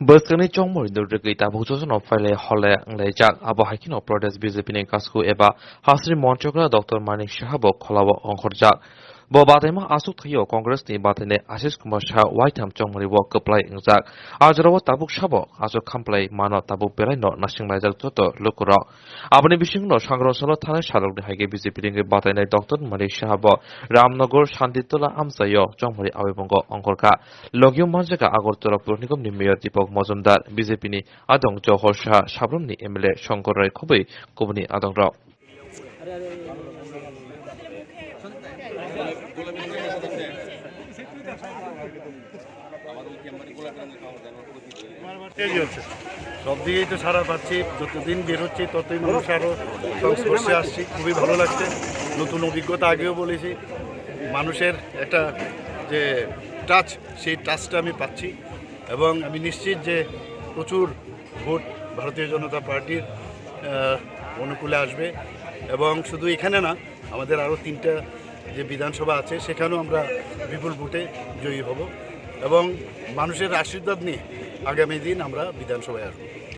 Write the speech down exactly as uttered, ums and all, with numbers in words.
Bwskangni chongmori no rwgwi tabuk jotono phailai hole wnglaijak. Abo hai kheno Pradesh B J P ni kasku eba hasri monchokra Doctor Manik Saha bo kholao ongkhorjak. Bo bataima aswk thaio Congress ni batainai Ashish Kumar Saha waitham chongmori o kwplai wngjak. A jorao tabuk sabo aswk khamplai mano tabuk belai no nasinglai jak joto lukurok. Aboni bisingno sangrong salo thanai salokni haikhe B J P ni batainai Doctor Manik Saha bo Ramnagar Shantitola amchaio chongmori awi bongo ongkhorkha. Logio manjaka Agartala Pur Nigam ni Mayor Deepak Majumdar, B J P ni adong Johor Saha, Sabrum ni M L A Shankar Rai khobwi kubuni adong rok. সব দিকেই তো সাড়া পাচ্ছি, যতদিন বেরোচ্ছি ততই মানুষ আরও সংস্পর্শে আসছি। খুবই ভালো লাগছে। নতুন অভিজ্ঞতা, আগেও বলেছি, মানুষের একটা যে টাচ, সেই টাচটা আমি পাচ্ছি এবং আমি নিশ্চিত যে প্রচুর ভোট ভারতীয় জনতা পার্টির আহ, অনুকূলে আসবে। এবং শুধু এখানে না, আমাদের আরও তিনটা যে বিধানসভা আছে, সেখানেও আমরা বিপুল ভোটে জয়ী হব এবং মানুষের আশীর্বাদ নিয়ে আগামী দিন আমরা বিধানসভায় আসবো।